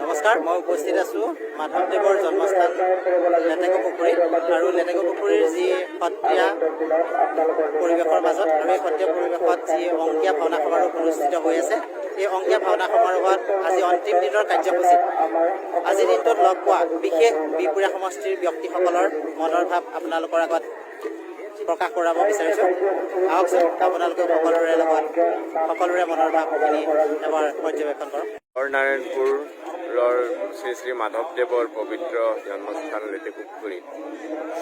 নমস্কাৰ, মই উপস্থিত আছোঁ মাধৱদেৱৰ জন্মস্থান লেটেকু পুখুৰীত আৰু লেটেকু পুখুৰীৰ যি সত্ৰীয়া পৰিৱেশৰ মাজত আৰু এই সত্ৰীয়া পৰিৱেশত যি অংকীয়া ভাওনা সমাৰোহ অনুষ্ঠিত হৈ আছে, এই অংকীয়া ভাওনা সমাৰোহত আজি অন্তিম দিনৰ কাৰ্যসূচীত আজিৰ দিনটোত লগ পোৱা বিশেষ বিহপুৰীয়া সমষ্টিৰ ব্যক্তিসকলৰ মনৰ ভাৱ আপোনালোকৰ আগত প্ৰকাশ কৰাব বিচাৰিছোঁ। আহকচোন, আপোনালোকে সকলোৰে লগত সকলোৰে মনৰ ভাৱখিনি এবাৰ পৰ্যবেক্ষণ কৰক। হৰনাৰায়ণপুৰৰ শ্ৰী শ্ৰী মাধৱদেৱৰ পবিত্ৰ জন্মস্থান লেটেকুপুখুৰীত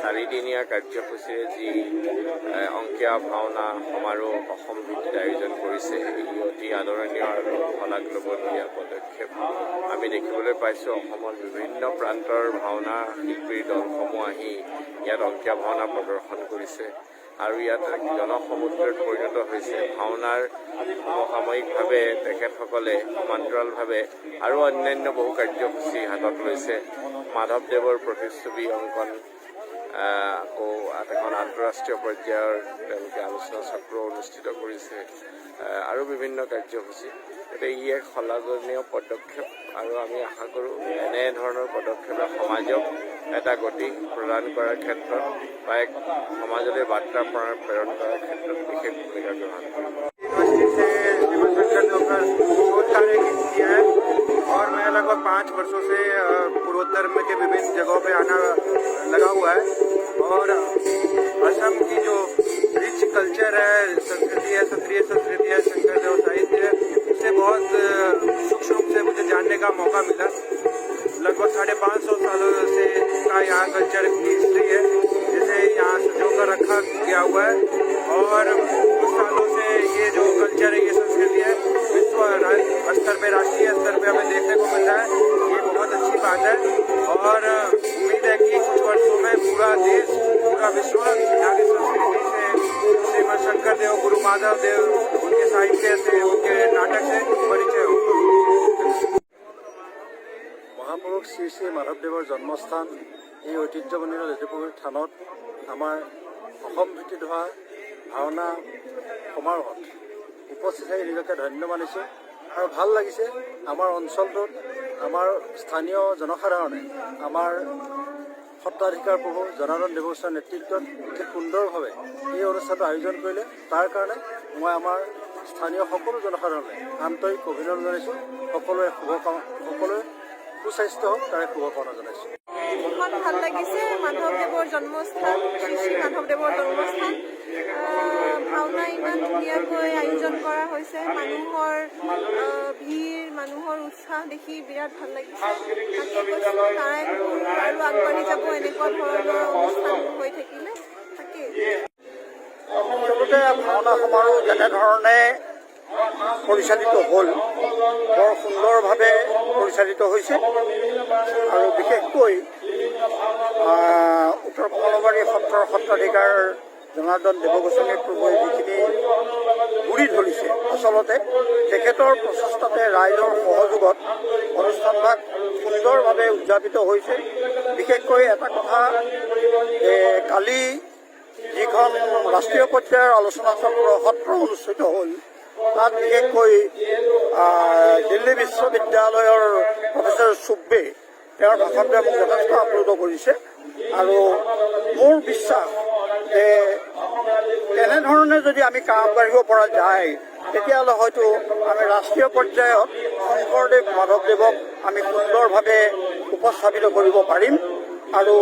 চাৰিদিনীয়া কাৰ্যসূচীৰে যি অংকীয়া ভাওনা সমাৰোহ অসম ভিত্তিত আয়োজন কৰিছে, ই অতি আদৰণীয় আৰু শলাগ ল'বলগীয়া পদক্ষেপ। আমি দেখিবলৈ পাইছোঁ, অসমৰ বিভিন্ন প্ৰান্তৰ ভাওনা শিল্পীৰ দলসমূহ আহি ইয়াত অংকীয়া ভাওনা প্ৰদৰ্শন কৰিছে আৰু ইয়াত এক জনসমুদ্ৰত পৰিণত হৈছে। ভাওনাৰ সমসাময়িকভাৱে তেখেতসকলে সমান্তৰালভাৱে আৰু অন্যান্য বহু কাৰ্যসূচী হাতত লৈছে। মাধৱদেৱৰ প্ৰতিচ্ছবি অংকন, আকৌ এখন আন্তঃৰাষ্ট্ৰীয় পৰ্যায়ৰ তেওঁলোকে আলোচনা চক্ৰ অনুষ্ঠিত কৰিছে আৰু বিভিন্ন কাৰ্যসূচী। গতিকে ই এক শলাগনীয় পদক্ষেপ আৰু আমি আশা কৰোঁ, এনেধৰণৰ পদক্ষেপে সমাজক এটা গতি প্ৰদান কৰাৰ ক্ষেত্ৰত বা এক সমাজলৈ বাৰ্তা প্ৰেৰণ কৰাৰ ক্ষেত্ৰত বিশেষ ভূমিকা গ্ৰহণ কৰিব। यूनिवर्सिटी से श्रीमद शंकर देव पर शोध कार्य किया है और मैं लगभग 5 वर्षों से पूर्वोत्तर में के विभिन्न जगहों पे आना लगा हुआ है और असम की जो रिच कल्चर है, संस्कृति है, सत्रीय संस्कृति है, शंकर देव साहित्य है, उसे बहुत सूक्ष्म रूप से मुझे जानने का मौका मिला। लगभग 550 सालों से का यहाँ कल्चर की हिस्ट्री है, जिसे यहाँ सजो कर रखा गया हुआ है और कुछ सालों से ये जो कल्चर है, ये संस्कृति है, विश्व स्तर पे, राष्ट्रीय स्तर पे हमें देखने को मिल रहा है। ये बहुत अच्छी बात है और उम्मीद है कि कुछ वर्षों में पूरा देश, पूरा विश्व यहाँ की संस्कृति से, श्रीमद शंकर देव, गुरु माधव देव, उनके साहित्य से, उनके नाटक से परिचय हो। মহাপুৰুষ শ্ৰী শ্ৰী মাধৱদেৱৰ জন্মস্থান এই ঐতিহ্যমণ্ডিত লেটেকুপুখুৰী থানত আমাৰ অসম ভিত্তিত হোৱা ভাওনা সমাৰোহত উপস্থিত থাকি নিজকে ধন্য মানিছোঁ আৰু ভাল লাগিছে। আমাৰ অঞ্চলটোত আমাৰ স্থানীয় জনসাধাৰণে আমাৰ সত্ৰাধিকাৰ প্ৰভু জনাৰ্দন দেৱগোস্বামীৰ নেতৃত্বত অতি সুন্দৰভাৱে এই অনুষ্ঠানটো আয়োজন কৰিলে। তাৰ কাৰণে মই আমাৰ স্থানীয় সকলো জনসাধাৰণে আন্তৰিক অভিনন্দন জনাইছোঁ। সকলোৰে শুভকামনা, সকলোৰে সুস্বাস্থ্য হওক, তাৰে শুভকামনা জনাইছোঁ। ভীষণ ভাল লাগিছে। মাধৱদেৱৰ জন্মস্থান, শ্ৰী শ্ৰী মাধৱদেৱৰ জন্মস্থান, ভাওনা ইমান ধুনীয়াকৈ আয়োজন কৰা হৈছে। মানুহৰ ভিৰ, মানুহৰ উৎসাহ দেখি বিৰাট ভাল লাগিছে। তাকে কৈছোঁ, নাৰায়ণপুৰ আৰু আগবাঢ়ি যাব এনেকুৱা ধৰণৰ অনুষ্ঠান হৈ থাকিলে। তাকেই। আচলতে ভাওনা সমাৰোহ যেনেধৰণে পৰিচালিত হ'ল, বৰ সুন্দৰভাৱে পৰিচালিত হৈছে আৰু বিশেষকৈ উত্তৰ কমলাবাৰী সত্ৰৰ সত্ৰাধিকাৰ জনাৰ্দন দেৱগোস্বামী প্ৰভুৱে যিখিনি গুৰি ধৰিছে, আচলতে তেখেতৰ প্ৰচেষ্টাতে ৰাইজৰ সহযোগত অনুষ্ঠানভাগ সুন্দৰভাৱে উদযাপিত হৈছে। বিশেষকৈ এটা কথা যে কালি যিখন ৰাষ্ট্ৰীয় পৰ্যায়ৰ আলোচনা চক্ৰ সত্ৰ অনুষ্ঠিত হ'ল, তাত বিশেষকৈ দিল্লী বিশ্ববিদ্যালয়ৰ প্ৰফেচৰ চুব্বে তেওঁৰ ভাষণটোৱে মোক যথেষ্ট আপ্লুত কৰিছে আৰু মোৰ বিশ্বাস যে তেনেধৰণে যদি আমি কাম আগবাঢ়িব পৰা যায়, তেতিয়াহ'লে হয়তো আমি ৰাষ্ট্ৰীয় পৰ্যায়ত শংকৰদেৱ মাধৱদেৱক আমি সুন্দৰভাৱে উপস্থাপিত কৰিব পাৰিম। আৰু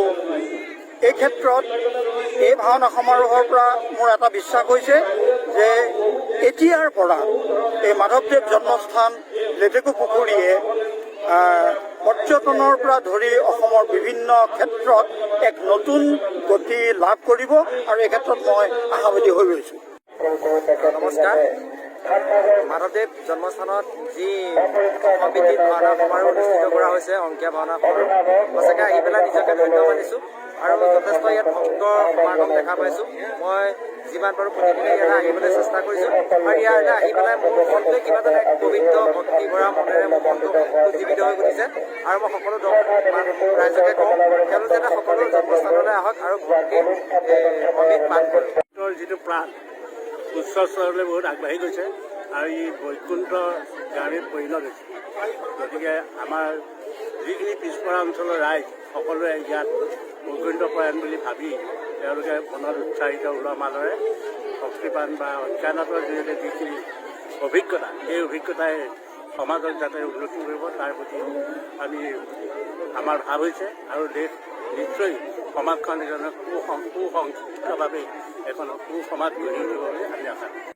এই ক্ষেত্ৰত এই ভাওনা সমাৰোহৰ পৰা মোৰ এটা বিশ্বাস হৈছে যে এতিয়াৰ পৰা এই মাধৱদেৱ জন্মস্থান লেটেকু পুখুৰীয়ে পৰ্যটনৰ পৰা ধৰি অসমৰ বিভিন্ন ক্ষেত্ৰত এক নতুন গতি লাভ কৰিব আৰু এই ক্ষেত্ৰত মই আশাবাদী হৈ ৰৈছোঁ। নমস্কাৰ। মাধৱদেৱ জন্মস্থানত যি অসম ভিত্তিত ভাওনা সমাৰোহ অনুষ্ঠিত কৰা হৈছে, অংকীয়া ভাওনা সমাৰোহ, সঁচাকৈ আহি পেলাই নিজকে ধন্য মানিছোঁ আৰু যথেষ্ট ইয়াত ভক্তৰ সমাগম দেখা পাইছোঁ। মই যিমান পাৰোঁ প্ৰতিদিনে ইয়ালৈ আহিবলৈ চেষ্টা কৰিছোঁ আৰু ইয়ালৈ আহি পেলাই মোৰ মনটোৱে কিবা এটা এক পবিত্ৰ ভক্তি ভৰা মনেৰে মোৰ মনটো উজ্জীৱিত হৈ উঠিছে। আৰু মই সকলো ৰাইজকে কওঁ, তেওঁলোক যাতে সকলো জন্মস্থানলৈ আহক আৰু ভক্তিৰ অমৃত পান কৰক। যিটো প্ৰাণ উচ্চ স্তৰলৈ বহুত আগবাঢ়ি গৈছে। আৰু ই বৈকুণ্ঠ গাঁৱে পৰিণত হৈছে। গতিকে আমাৰ যিখিনি পিছপৰা অঞ্চলৰ ৰাইজ, সকলোৱে ইয়াত বৈকুণ্ঠ পৰায়ণ বুলি ভাবি তেওঁলোকে মনত উৎসাহিত, উলহ মালহেৰে ভক্তিপান বা অংকীয়া নাটৰ জৰিয়তে যিখিনি অভিজ্ঞতা, সেই অভিজ্ঞতাই সমাজক যাতে উন্নতি কৰিব, তাৰ প্ৰতি আমাৰ ভাৱ হৈছে। আৰু দেশ নিশ্চয় সমাজখন এজন সুসংস্কৃতভাৱে এখন সুসমাজ গঢ়ি উঠিব বুলি আমি আশা কৰোঁ।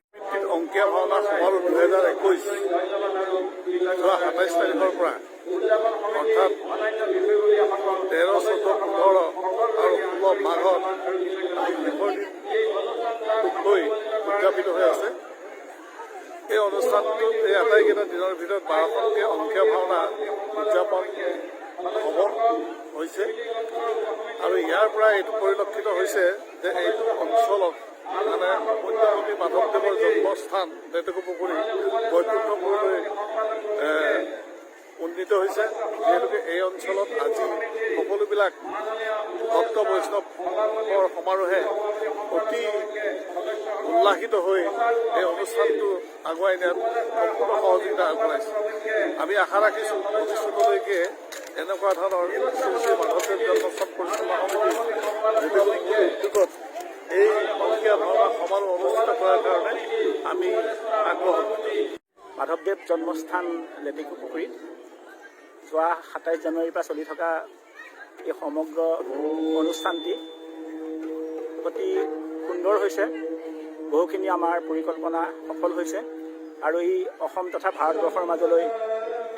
অংকীয়া ভাওনা সমাৰোহ 2021 যোৱা 27 তাৰিখৰ পৰা, অৰ্থাৎ 13, 14, 15 আৰু 16 মাঘত আজি শেষৰ দিনটোক লৈ উদযাপিত হৈ আছে। এই অনুষ্ঠানটোত এই আটাইকেইটা দিনৰ ভিতৰত 12খনকৈ অংকীয়া ভাওনা উদযাপন হ'ব হৈছে। আৰু ইয়াৰ পৰা এইটো পৰিলক্ষিত হৈছে যে এইটো অঞ্চলত, মানে পুণ্যমতী মাধৱদেৱৰ জন্মস্থান লেটেকুপুখুৰী বৈকুণ্ঠপুৰলৈ উন্নীত হৈছে। যিহেতুকে এই অঞ্চলত আজি সকলোবিলাক ভক্ত বৈষ্ণৱৰ সমাৰোহে অতি উল্লাসিত হৈ এই অনুষ্ঠানটো আগুৱাই নিয়াত সম্পূৰ্ণ সহযোগিতা আগবঢ়াইছে। আমি আশা ৰাখিছোঁ, ভৱিষ্যতলৈকে এনেকুৱা ধৰণৰ শ্ৰী শ্ৰী মাধৱদেৱ জন্মস্থান পৰিচালনা সমিতি উদ্যোগত এই অংকীয়া ভাওনা সমাৰোহ অনুষ্ঠিত কৰাৰ কাৰণে আমি আগ্ৰহ। মাধৱদেৱ জন্মস্থান লেটেকু পুখুৰীত যোৱা 27 জানুৱাৰীৰ পৰা চলি থকা এই সমগ্ৰ অনুষ্ঠানটি অতি সুন্দৰ হৈছে। বহুখিনি আমাৰ পৰিকল্পনা সফল হৈছে আৰু ই অসম তথা ভাৰতবৰ্ষৰ মাজলৈ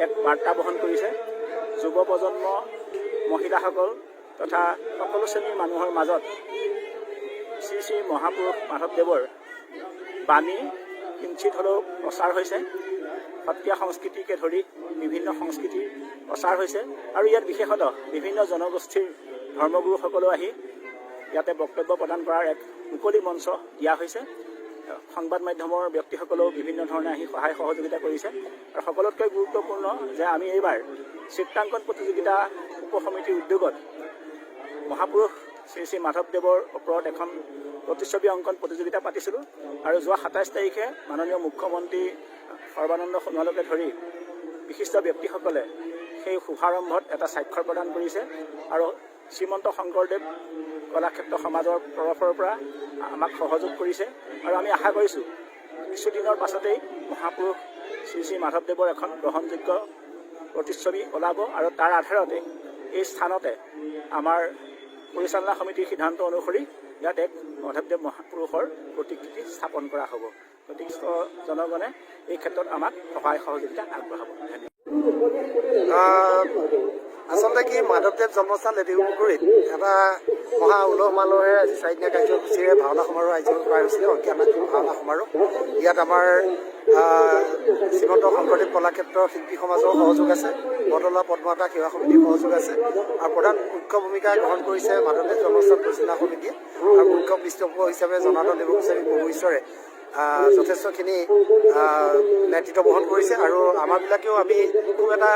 এক বাৰ্তা বহন কৰিছে। যুৱ প্ৰজন্ম, মহিলাসকল তথা সকলো শ্ৰেণীৰ মানুহৰ মাজত শ্ৰী শ্ৰী মহাপুৰুষ মাধৱদেৱৰ বাণী কিঞ্চিত হ'লেও প্ৰচাৰ হৈছে। সত্ৰীয়া সংস্কৃতিকে ধৰি বিভিন্ন সংস্কৃতিৰ প্ৰচাৰ হৈছে আৰু ইয়াত বিশেষতঃ বিভিন্ন জনগোষ্ঠীৰ ধৰ্মগুৰুসকলেও আহি ইয়াতে বক্তব্য প্ৰদান কৰাৰ এক মুকলি মঞ্চ দিয়া হৈছে। সংবাদ মাধ্যমৰ ব্যক্তিসকলেও বিভিন্ন ধৰণে আহি সহায় সহযোগিতা কৰিছে। আৰু সকলোতকৈ গুৰুত্বপূৰ্ণ যে আমি এইবাৰ চিত্ৰাংকন প্ৰতিযোগিতা উপসমিতিৰ উদ্যোগত মহাপুৰুষ শ্ৰী শ্ৰী মাধৱদেৱৰ ওপৰত এখন প্ৰতিচ্ছবি অংকন প্ৰতিযোগিতা পাতিছিলোঁ। আৰু যোৱা 27 তাৰিখে মাননীয় মুখ্যমন্ত্ৰী সৰ্বানন্দ সোণোৱালকে ধৰি বিশিষ্ট ব্যক্তিসকলে সেই শুভাৰম্ভত এটা স্বাক্ষৰ প্ৰদান কৰিছে আৰু শ্ৰীমন্ত শংকৰদেৱ কলাক্ষেত্ৰ সমাজৰ তৰফৰ পৰা আমাক সহযোগ কৰিছে। আৰু আমি আশা কৰিছোঁ, কিছুদিনৰ পাছতেই মহাপুৰুষ শ্ৰী শ্ৰী মাধৱদেৱৰ এখন গ্ৰহণযোগ্য প্ৰতিচ্ছবি ওলাব আৰু তাৰ আধাৰতে এই স্থানতে আমাৰ পৰিচালনা সমিতিৰ সিদ্ধান্ত অনুসৰি ইয়াত এক মাধৱদেৱ মহাপুৰুষৰ প্ৰতিকৃতি স্থাপন কৰা হ'ব। গতিকে জনগণে এই ক্ষেত্ৰত আমাক সহায় সহযোগিতা আগবঢ়াব। ধন্যবাদ। আচলতে কি, মাধৱদেৱ জন্মস্থান লেটেকুপুখুৰীত এটা মহা উলহ মালহেৰে আজি চাৰিদিনীয়া কাৰ্যসূচীৰে ভাওনা সমাৰোহ আয়োজন কৰা হৈছিলে, অংকীয়া নাট ভাওনা সমাৰোহ। ইয়াত আমাৰ শ্ৰীমন্ত শংকৰদেৱ কলাক্ষেত্ৰ শিল্পী সমাজৰ সহযোগ আছে, বদলা পদ্মাতা সেৱা সমিতিৰ সহযোগ আছে আৰু প্ৰধান মুখ্য ভূমিকা গ্ৰহণ কৰিছে মাধৱদেৱ জন্মস্থান পৰিচালনা সমিতিয়ে আৰু মুখ্য পৃষ্ঠপোষক হিচাপে জনাৰ্দন দেৱগোস্বামী প্ৰভু ঈশ্বৰে যথেষ্টখিনি নেতৃত্ব বহন কৰিছে। আৰু আমাৰবিলাকেও আমি খুব এটা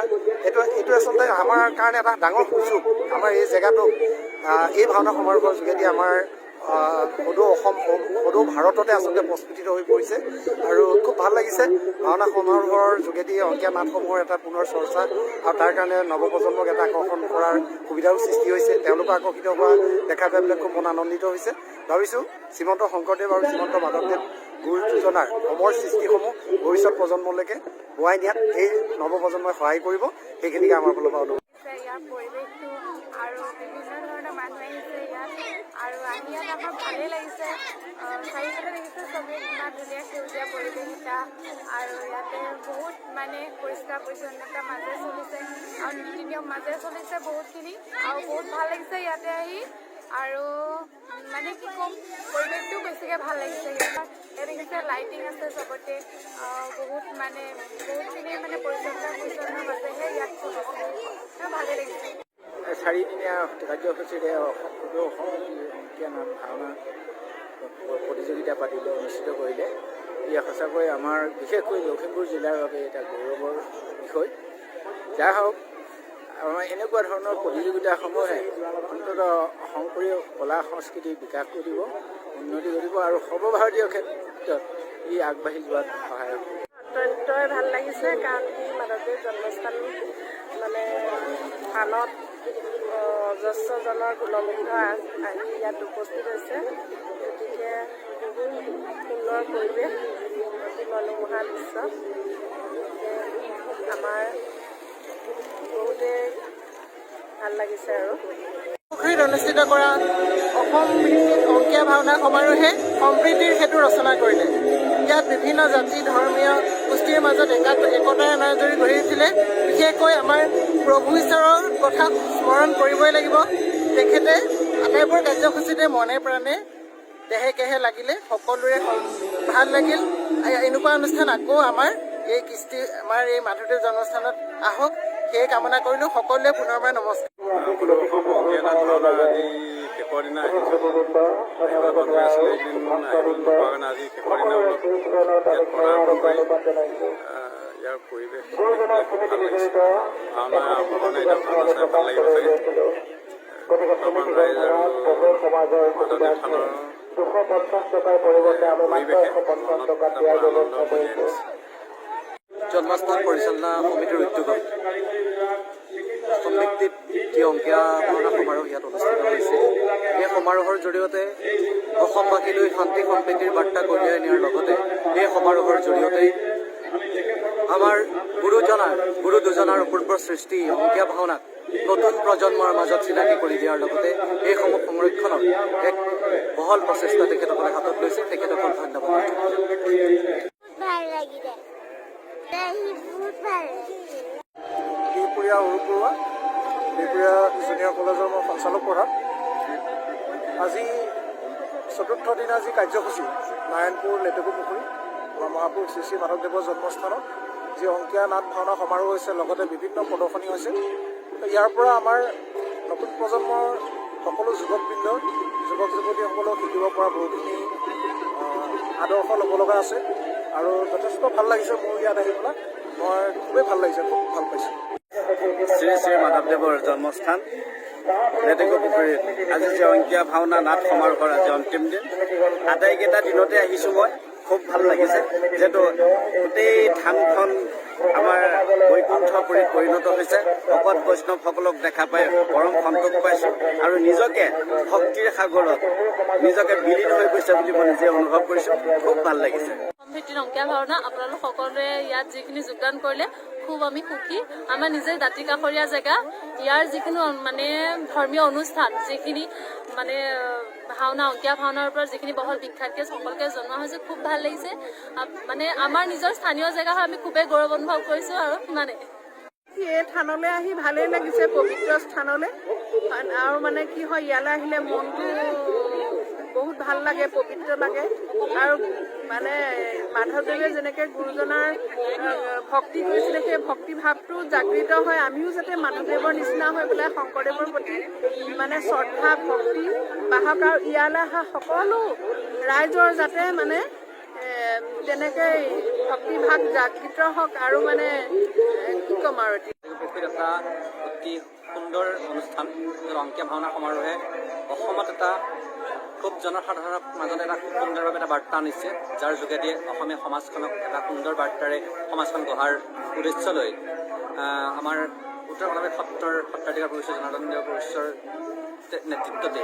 এইটো এইটো আচলতে আমাৰ কাৰণে এটা ডাঙৰ সুযোগ। আমাৰ এই জেগাটোক এই ভাওনা সমাৰোহৰ যোগেদি আমাৰ সদৌ অসম, সদৌ ভাৰততে আচলতে প্ৰস্ফুটিত হৈ পৰিছে আৰু খুব ভাল লাগিছে। ভাওনা সমাৰোহৰ যোগেদি অংকীয়া নাটসমূহৰ এটা পুনৰ চৰ্চা আৰু তাৰ কাৰণে নৱপ্ৰজন্মক এটা আকৰ্ষণ কৰাৰ সুবিধাও সৃষ্টি হৈছে। তেওঁলোকো আকৰ্ষিত হোৱা দেখা পাই পেলাই খুব মন আনন্দিত হৈছে। ভাবিছোঁ, শ্ৰীমন্ত শংকৰদেৱ আৰু শ্ৰীমন্ত মাধৱদেৱ গুৰু দুজনাৰ অমৰ সৃষ্টিসমূহ ভৱিষ্যত প্ৰজন্মলৈকে বোৱাই নিয়াত এই নৱপ্ৰজন্মই সহায় কৰিব। সেইখিনিকে আমাৰ ফালৰ পৰা অনুৰোধ। ইয়াৰ পৰিৱেশটো আৰু বিভিন্ন ধৰণৰ মানুহ আহিছে ইয়াত আৰু আহি ইয়াত আমাৰ ভালেই লাগিছে। চাৰিওফালে দেখিছে চবেই, ইমান ধুনীয়া সেউজীয়া পৰিৱেশ এটা আৰু ইয়াতে বহুত মানে পৰিষ্কাৰ পৰিচ্ছন্নতাৰ মাজেৰে চলিছে আৰু নীতি নিয়ম মাজেৰে চলিছে বহুতখিনি আৰু বহুত ভাল লাগিছে ইয়াতে আহি। আৰু মানে কি ক'ম, পৰিৱেশটো বেছিকৈ ভাল লাগিছে ইয়াত। ইয়াত দেখিছে লাইটিং আছে চবতে। বহুত মানে বহুতখিনি মানে পৰিচ্ছন্ন পৰিচ্ছন্নৰ মাজেহে ইয়াত চলিছে। ভালেই লাগিছে। চাৰিদিনীয়া কাৰ্যসূচীৰে সদৌ অসম অংকীয়া নাট ভাওনা প্ৰতিযোগিতা পাতিলে, অনুষ্ঠিত কৰিলে। ই সঁচাকৈ আমাৰ বিশেষকৈ লখিমপুৰ জিলাৰ বাবে এটা গৌৰৱৰ বিষয়। যাই হওক, আমাৰ এনেকুৱা ধৰণৰ প্ৰতিযোগিতাসমূহে অন্ততঃ শংকৰীয় কলা সংস্কৃতিৰ বিকাশ কৰিব, উন্নতি কৰিব আৰু সৰ্বভাৰতীয় ক্ষেত্ৰত ই আগবাঢ়ি যোৱাত সহায়ক হ'ব। অত্যন্তই ভাল লাগিছে, কাৰণ কি মাধৱদেৱ জন্মস্থান মানে থানত অজস্ৰজনৰ গুণমুগ্ধ আহি ইয়াত উপস্থিত হৈছে। গতিকে বহুত সুন্দৰ পৰিৱেশ, অতি মনোমোহা দৃশ্য। গতিকে আমাৰ বহুতেই ভাল লাগিছে। আৰু পুখুৰীত অনুষ্ঠিত কৰা অসম ভিত্তিক অংকীয়া ভাওনা সমাৰোহে সম্প্ৰীতিৰ সেতু ৰচনা কৰিলে। ইয়াত বিভিন্ন জাতি ধৰ্মীয় গোষ্ঠীৰ মাজত একতাৰ এনাজৰী গঢ়ি উঠিলে। বিশেষকৈ আমাৰ প্ৰভু ঈশ্বৰৰ কথা স্মৰণ কৰিবই লাগিব। তেখেতে আটাইবোৰ কাৰ্যসূচীতে মনে প্ৰাণে দেহে কেহে লাগিলে, সকলোৰে ভাল লাগিল। এনেকুৱা অনুষ্ঠান আকৌ আমাৰ এই কৃষ্টি, আমাৰ এই মাধৱদেৱ জন্মস্থানত আহক, সেয়ে কামনা কৰিলোঁ। সকলোৱে পুনৰবাৰ নমস্কাৰ। অসম অংকীয়া নাট ভাওনা আজি শেষৰ দিনা আহিছোঁ। আহিব মন গৈ আছিলে, এইদিন আহিব নোপোৱাৰ কাৰণে আজি শেষৰ দিনা অলপ ইয়াত পদাৰ্পণ কৰি ইয়াৰ পৰিৱেশ দেখি পেলাই খুব ভাল লাগিছে। ভাওনা ভগৱানে এতিয়া ভাওনা চাই ভাল লাগিব চাগে। বৰ্তমান ৰাইজ আৰু মাধৱদেৱ থানৰ পৰিৱেশে মনত এটা পূৰা আনন্দ কঢ়িয়াই আনিছে। জন্মস্থান পৰিচালনা সমিতিৰ উদ্যোগত অসম ভিত্তিত যি অংকীয়া ভাওনা সমাৰোহ ইয়াত অনুষ্ঠিত হৈছে, এই সমাৰোহৰ জৰিয়তে অসমবাসীলৈ শান্তি সম্প্ৰীতিৰ বাৰ্তা কঢ়িয়াই নিয়াৰ লগতে এই সমাৰোহৰ জৰিয়তে আমাৰ গুৰুজনাৰ, গুৰু দুজনাৰ অপূৰ্ব সৃষ্টি অংকীয়া ভাওনাক নতুন প্ৰজন্মৰ মাজত চিনাকি কৰি দিয়াৰ লগতে এইসমূহ সংৰক্ষণৰ এক বহল প্ৰচেষ্টা তেখেতসকলে হাতত লৈছে। তেখেতসকল ধন্যবাদ। ভাল লাগিলে, আহি বহুত ভাল লাগিলে। বিহপুৰীয়া অৰূপ বৰুৱা, বিহপুৰীয়া জুনিয়ৰ কলেজৰ মই সঞ্চালক প্ৰধান। আজি চতুৰ্থ দিনা যি কাৰ্যসূচী, নাৰায়ণপুৰ লেটেকু পুখুৰী আমাৰ মহাপুৰুষ শ্ৰী শ্ৰী মাধৱদেৱৰ জন্মস্থানত যি অংকীয়া নাট ভাওনা সমাৰোহ হৈছে, লগতে বিভিন্ন প্ৰদৰ্শনী হৈছে, ইয়াৰ পৰা আমাৰ নতুন প্ৰজন্মৰ সকলো যুৱকবৃন্দ, যুৱক যুৱতীসকলেও শিকিব পৰা বহুখিনি আদৰ্শ ল'ব লগা আছে আৰু যথেষ্ট ভাল লাগিছে মোৰ ইয়াত আহি পেলাই। মই খুবেই ভাল লাগিছে, খুব ভাল পাইছোঁ। শ্ৰী শ্ৰী মাধৱদেৱৰ জন্মস্থান লেটেকু পুখুৰীত আজি যি অংকীয়া ভাওনা নাট সমাৰোহৰ আজি অন্তিম দিন। আটাইকেইটা দিনতে আহিছোঁ মই। খুব ভাল লাগিছে, যিহেতু গোটেই থানখন আমাৰ বৈকুণ্ঠপুৰীত পৰিণত হৈছে। ভকত বৈষ্ণৱসকলক দেখা পাই পৰম সন্তোষ পাইছোঁ আৰু নিজকে ভক্তিৰ সাগৰত নিজকে বিলীন হৈ গৈছে বুলি মই নিজে অনুভৱ কৰিছোঁ। খুব ভাল লাগিছে। ভিত্তিত অংকীয়া ভাওনা আপোনালোক সকলোৱে ইয়াত যিখিনি যোগদান কৰিলে, খুব আমি সুখী। আমাৰ নিজে দাঁতি কাষৰীয়া জেগা, ইয়াৰ যিকোনো মানে ধৰ্মীয় অনুষ্ঠান, যিখিনি মানে ভাওনা, অংকীয়া ভাওনাৰ ওপৰত যিখিনি বহল বিখ্যাতকে সকলোকে জনোৱা হৈছে, খুব ভাল লাগিছে। মানে আমাৰ নিজৰ স্থানীয় জেগা হয়, আমি খুবেই গৌৰৱ অনুভৱ কৰিছো আৰু সিমানেই। এই থানলৈ আহি ভালেই লাগিছে, পবিত্ৰ স্থানলৈ। আৰু মানে কি হয়, ইয়ালৈ আহিলে মনটো বহুত ভাল লাগে, পবিত্ৰ লাগে। আৰু মানে মাধৱদেৱে যেনেকে গুৰুজনাৰ ভক্তি কৰিছিলে, সেই ভক্তি ভাৱটো জাগৃত হয়। আমিও যাতে মাধৱদেৱৰ নিচিনা হৈ পেলাই শংকৰদেৱৰ প্ৰতি মানে শ্ৰদ্ধা ভক্তি বাহক আৰু ইয়ালৈ অহা সকলো ৰাইজৰ যাতে মানে তেনেকে ভক্তিভাগ জাগৃত হওক। আৰু মানে কি ক'ম আৰু এতিয়া। পুখুৰীত এটা অতি সুন্দৰ অনুষ্ঠান য'ত অংকীয়া ভাওনা সমাৰোহে অসমত এটা খুব জনসাধাৰণৰ মাজত এটা খুব সুন্দৰভাৱে এটা বাৰ্তা আনিছে, যাৰ যোগেদি অসমীয়া সমাজখনক এটা সুন্দৰ বাৰ্তাৰে সমাজখন গঢ়াৰ উদ্দেশ্য লৈ আমাৰ উত্তৰ কমলাবাৰী সত্ৰৰ সত্ৰাধিকাৰ প্ৰভু জনাৰ্দন দেৱ প্ৰভুৰ নেতৃত্বতে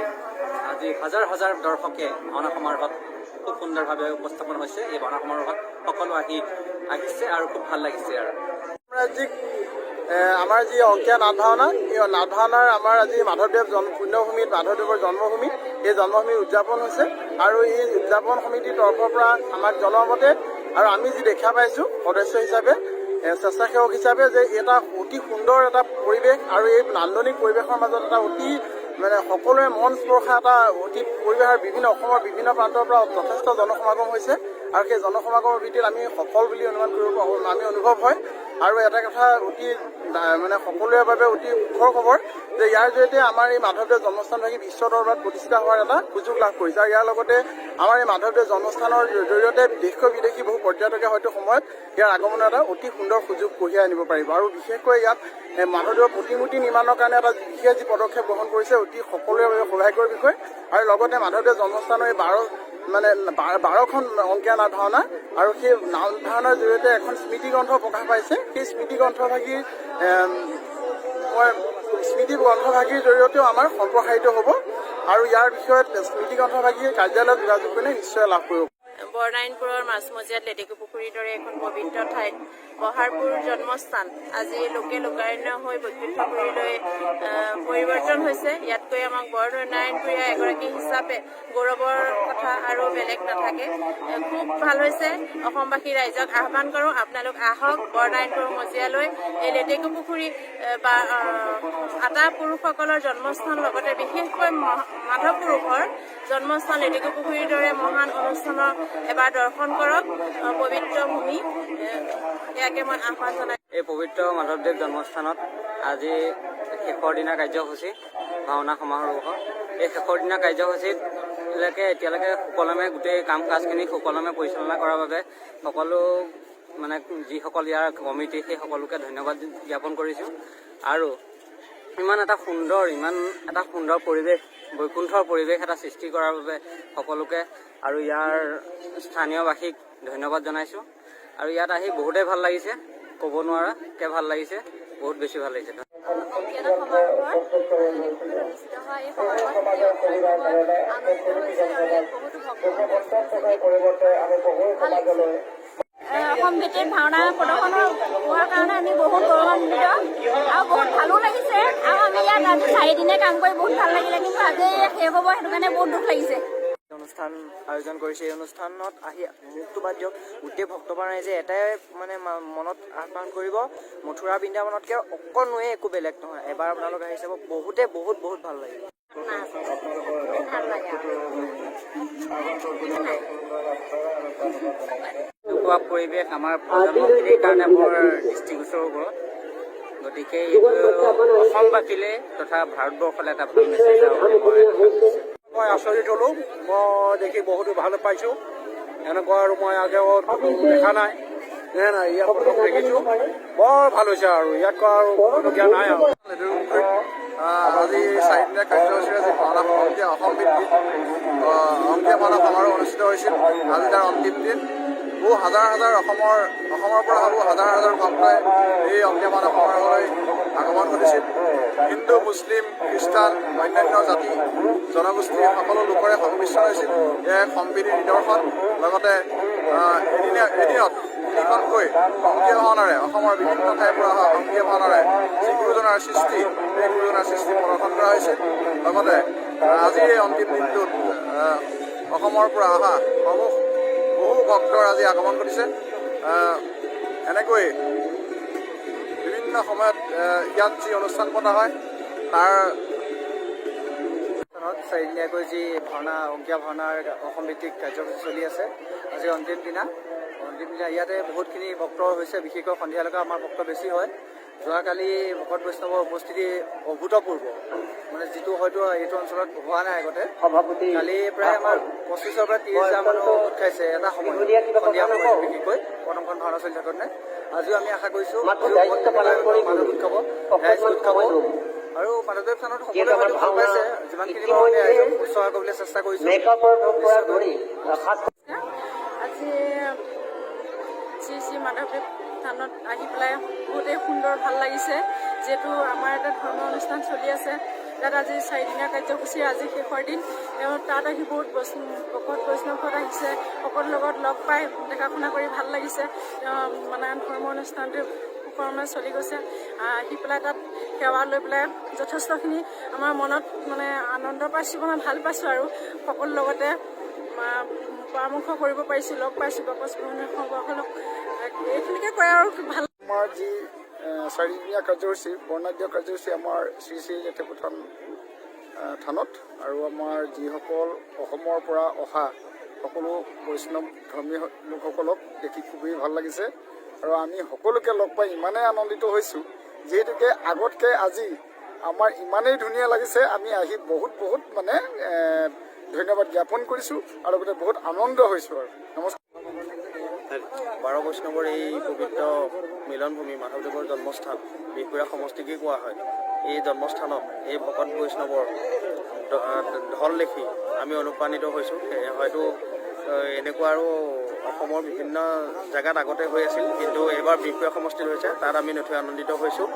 আজি হাজাৰ হাজাৰ দৰ্শকে ভাওনা সমাৰোহত খুব সুন্দৰভাৱে উপস্থাপন হৈছে। এই ভাওনা সমাৰোহত সকলো আহিছে আৰু খুব ভাল লাগিছে। আৰু ৰাজ্যিক আমাৰ যি অংকীয়া নাট ভাওনা, এই নাট ভাওনাৰ আমাৰ আজি মাধৱদেৱ জন্ম পুণ্যভূমিত, মাধৱদেৱৰ জন্মভূমি, এই জন্মভূমি উদযাপন হৈছে। আৰু এই উদযাপন সমিতিৰ তৰফৰ পৰা আমাক জনোৱা মতে আৰু আমি যি দেখা পাইছোঁ সদস্য হিচাপে, স্বেচ্ছাসেৱক হিচাপে, যে এটা অতি সুন্দৰ এটা পৰিৱেশ আৰু এই নান্দনিক পৰিৱেশৰ মাজত এটা অতি মানে সকলোৰে মন স্পৰ্শা এটা অতি পৰিৱেশ আৰু বিভিন্ন অসমৰ বিভিন্ন প্ৰান্তৰ পৰা যথেষ্ট জনসমাগম হৈছে। আৰু সেই জনসমাগমৰ ভিত্তিত আমি সফল বুলি অনুমান কৰিব আমি অনুভৱ হয়। আৰু এটা কথা অতি মানে সকলোৰে বাবে অতি সুখৰ খবৰ যে ইয়াৰ জৰিয়তে আমাৰ এই মাধৱদেৱ জন্মস্থানভাগি বিশ্ব দৰবাৰত প্ৰতিষ্ঠা হোৱাৰ এটা সুযোগ লাভ কৰিছে। আৰু ইয়াৰ লগতে আমাৰ এই মাধৱদেৱ জন্মস্থানৰ জৰিয়তে দেশ বিদেশী বহু পৰ্যটকে হয়তো সময়ত ইয়াৰ আগমনৰ এটা অতি সুন্দৰ সুযোগ কঢ়িয়াই আনিব পাৰিব। আৰু বিশেষকৈ ইয়াত মাধৱদেৱৰ প্ৰতিমূৰ্তি নিৰ্মাণৰ কাৰণে এটা বিশেষ যি পদক্ষেপ গ্ৰহণ কৰিছে, অতি সকলোৰে বাবে সৌভাগ্যৰ বিষয়। আৰু লগতে মাধৱদেৱ জন্মস্থানৰ এই 12খন অংকীয়া নাট ভাওনা আৰু সেই নাট ভাওনাৰ জৰিয়তে এখন স্মৃতিগ্ৰন্থ প্ৰকাশ পাইছে। সেই স্মৃতিগ্ৰন্থভাগীৰ জৰিয়তেও আমাৰ সম্প্ৰসাৰিত হ'ব। আৰু ইয়াৰ বিষয়ত স্মৃতিগ্ৰন্থভাগীৰ কাৰ্যালয়ত যোগাযোগ কৰিলে নিশ্চয় লাভ কৰিব। বৰনাৰায়ণপুৰৰ মাজমজিয়াত লেটেকুপুখুৰীৰ দৰে এখন পবিত্ৰ ঠাইত বহাৰপুৰ জন্মস্থান আজি লোকে লোকাৰণ্য হৈ বৈকুণ্ঠপুৰীলৈ পৰিৱৰ্তন হৈছে। ইয়াতকৈ আমাক বৰনাৰায়ণপুৰীয়া এগৰাকী হিচাপে গৌৰৱৰ কথা আৰু বেলেগ নাথাকে। খুব ভাল হৈছে। অসমবাসী ৰাইজক আহ্বান কৰোঁ, আপোনালোক আহক বৰনাৰায়ণপুৰ মজিয়ালৈ। এই লেটেকুপুখুৰী বা আটা পুৰুষসকলৰ জন্মস্থান, লগতে বিশেষকৈ মাধৱ পুৰুষৰ জন্মস্থান লেটেকুপুখুৰীৰ দৰে মহান অনুষ্ঠানৰ এবাৰ দৰ্শন কৰক, পবিত্ৰ ভূমি, ইয়াকে মই আহ্বান জনাই। এই পবিত্ৰ মাধৱদেৱ জন্মস্থানত আজি শেষৰ দিনা কাৰ্যসূচী ভাওনা সমাৰোহৰ। এই শেষৰ দিনা কাৰ্যসূচীত এতিয়ালৈকে সুকলমে গোটেই কাম কাজখিনি সুকলমে পৰিচালনা কৰাৰ বাবে সকলো মানে যিসকল ইয়াৰ কমিটি সেই সকলোকে ধন্যবাদ জ্ঞাপন কৰিছোঁ। আৰু ইমান এটা সুন্দৰ পৰিৱেশ, বৈকুণ্ঠৰ পৰিৱেশ এটা সৃষ্টি কৰাৰ বাবে সকলোকে আৰু ইয়াৰ স্থানীয়বাসীক ধন্যবাদ জনাইছোঁ। আৰু ইয়াত আহি বহুতেই ভাল লাগিছে, ক'ব নোৱাৰাকৈ ভাল লাগিছে, বহুত বেছি ভাল লাগিছে। অসম ভিত্তিত ভাওনা প্ৰদৰ্শন হোৱাৰ কাৰণে আমি বহুত গৌৰৱান্বিত আৰু বহুত ভালো লাগিছে। আৰু আমি ইয়াত আজি চাৰিদিনে কাম কৰি বহুত ভাল লাগিলে, কিন্তু আজি শেষ হ'ব সেইটো কাৰণে বহুত দুখ লাগিছে। অনুষ্ঠান আয়োজন কৰিছে, এই অনুষ্ঠানত আহি মুখটো বাদ দিয়ক, গোটেই ভক্তপ্ৰাণ ৰাইজে এটাই মানে মনত আহ্বান কৰিব, মথুৰা বৃন্দাবনতকৈ অকণোৱে একো বেলেগ নহয়। এবাৰ আপোনালোক আহি চাব, বহুতে বহুত বহুত ভাল লাগিব। এনেকুৱা পৰিৱেশ আমাৰ প্ৰজন্মখিনিৰ কাৰণে বৰ দৃষ্টিগোচৰ হ'ব। গতিকে এইটো অসমবাসীলৈ তথা ভাৰতবৰ্ষলৈ এটা ভাল মেছেজ যাব বুলি মই মই আচৰিত হ'লোঁ। মই দেখি বহুতো ভাল পাইছোঁ। এনেকুৱা আৰু মই আগেও দেখা নাই, নাই ইয়াত প্ৰথম দেখিছোঁ, বৰ ভাল হৈছে। আৰু ইয়াতকৈ আৰু ক'বলগীয়া নাই। আৰু আজি চাৰিদিনীয়া কাৰ্যসূচীৰে যি ভাওনা অসম ভিত্তিত অংকীয়া ভাওনা সমাৰোহ অনুষ্ঠিত হৈছিল, আজি তাৰ অন্তিম দিন। বহু হাজাৰ হাজাৰ অসমৰ পৰা বহু হাজাৰ হাজাৰ ভক্তই এই অংকীয়া ভাওনা সমাৰোহলৈ আগমন ঘটিছিল। হিন্দু, মুছলিম, খ্ৰীষ্টান, অন্যান্য জাতি জনগোষ্ঠীৰ সকলো লোকৰে সংমিশ্ৰণ হৈছিল। এয়া এক সম্প্ৰীতিৰ নিদৰ্শন। লগতে এদিনত তিনিখনকৈ অংকীয়া ভাওনাৰে অসমৰ বিভিন্ন ঠাইৰ পৰা অহা অংকীয়া ভাওনাৰে যি গুৰুজনাৰ সৃষ্টি, সেই গুৰুজনাৰ সৃষ্টি প্ৰদৰ্শন কৰা হৈছিল। লগতে আজিৰ এই অন্তিম দিনটোত অসমৰ পৰা অহা সমূহ বহু ভক্তৰ আজি আগমন ঘটিছে। এনেকৈ বিভিন্ন সময়ত ইয়াত যি অনুষ্ঠান পতা হয় তাৰ চাৰিদিনীয়াকৈ যি ভাওনা অংকীয়া ভাওনাৰ অসম ভিত্তিক কাৰ্যসূচী চলি আছে, আজি অন্তিম দিনা। অন্তিম দিনা ইয়াতে বহুতখিনি ভক্ত হৈছে, বিশেষকৈ সন্ধিয়ালৈকে আমাৰ ভক্ত বেছি হয়। যোৱাকালি ভকত বৈষ্ণৱৰ উপস্থিতি অভূতপূৰ্ব, মানে যিটো হয়তো এইটো অঞ্চলত হোৱা নাই আগতে। কালি প্ৰায় আমাৰ 25ৰ পৰা 30 হাজাৰ মানুহ গোট খাইছে এটা সময়ত, সন্ধিয়া সময়ত, বিশেষকৈ প্ৰথমখন ভাওনা চলি থাকোঁতে। আজিও আমি আশা কৰিছোঁ মানুহ গোট খাব, ৰাইজ গোট খাব। আৰু মাধৱদেৱ থানত সকলোৱে হয়তো ভাল পাইছে, যিমানখিনি পাৰোঁ আমি ৰাইজক শুশ্ৰূষা কৰিবলৈ চেষ্টা কৰিছোঁ। আজি শ্ৰী শ্ৰী মাধৱদেৱ থানত আহি পেলাই বহুতেই সুন্দৰ ভাল লাগিছে। যিহেতু আমাৰ এটা ধৰ্মীয় অনুষ্ঠান চলি আছে, তাত আজি চাৰিদিনীয়া কাৰ্যসূচী, আজি শেষৰ দিন। তেওঁ তাত আহি বহুত ভকত বৈষ্ণৱত আহিছে, সকলোৰ লগত লগ পাই দেখা শুনা কৰি ভাল লাগিছে। তেওঁ মানে ধৰ্ম অনুষ্ঠানটো সুকলমে চলি গৈছে। আহি পেলাই তাত সেৱা লৈ পেলাই যথেষ্টখিনি আমাৰ মনত মানে আনন্দ পাইছোঁ, মানে ভাল পাইছোঁ। আৰু সকলোৰ লগতে পৰামৰ্শ কৰিব পাৰিছোঁ, লগ পাইছোঁ ভকতসকলক, এইখিনিকে কয় আৰু ভাল। আমাৰ যি চাৰিদিনীয়া কাৰ্যসূচী, বৰ্ণাঢ্য কাৰ্যসূচী আমাৰ শ্ৰী শ্ৰী লেটেকুথান থানত, আৰু আমাৰ যিসকল অসমৰ পৰা অহা সকলো বৈষ্ণৱ ধৰ্মীয় লোকসকলক দেখি খুবেই ভাল লাগিছে। আৰু আমি সকলোকে লগ পাই ইমানেই আনন্দিত হৈছোঁ, যিহেতুকে আগতকৈ আজি আমাৰ ইমানেই ধুনীয়া লাগিছে, আমি আহি বহুত বহুত মানে ধন্যবাদ জ্ঞাপন কৰিছোঁ আৰু লগতে বহুত আনন্দ হৈছোঁ। আৰু নমস্কাৰ। বাৰ বৈষ্ণৱৰ এই পবিত্ৰ মিলনভূমি, মাধৱদেৱৰ জন্মস্থান বিহপুৰীয়া সমষ্টিকেই কোৱা হয়। এই জন্মস্থানত এই ভকত বৈষ্ণৱৰ ঢল দেখি আমি অনুপ্ৰাণিত হৈছোঁ। হয়তো এনেকুৱা আৰু অসমৰ বিভিন্ন জেগাত আগতে হৈ আছিল, কিন্তু এইবাৰ বিহপুৰীয়া সমষ্টিত হৈছে, তাত আমি নথৈ আনন্দিত হৈছোঁ।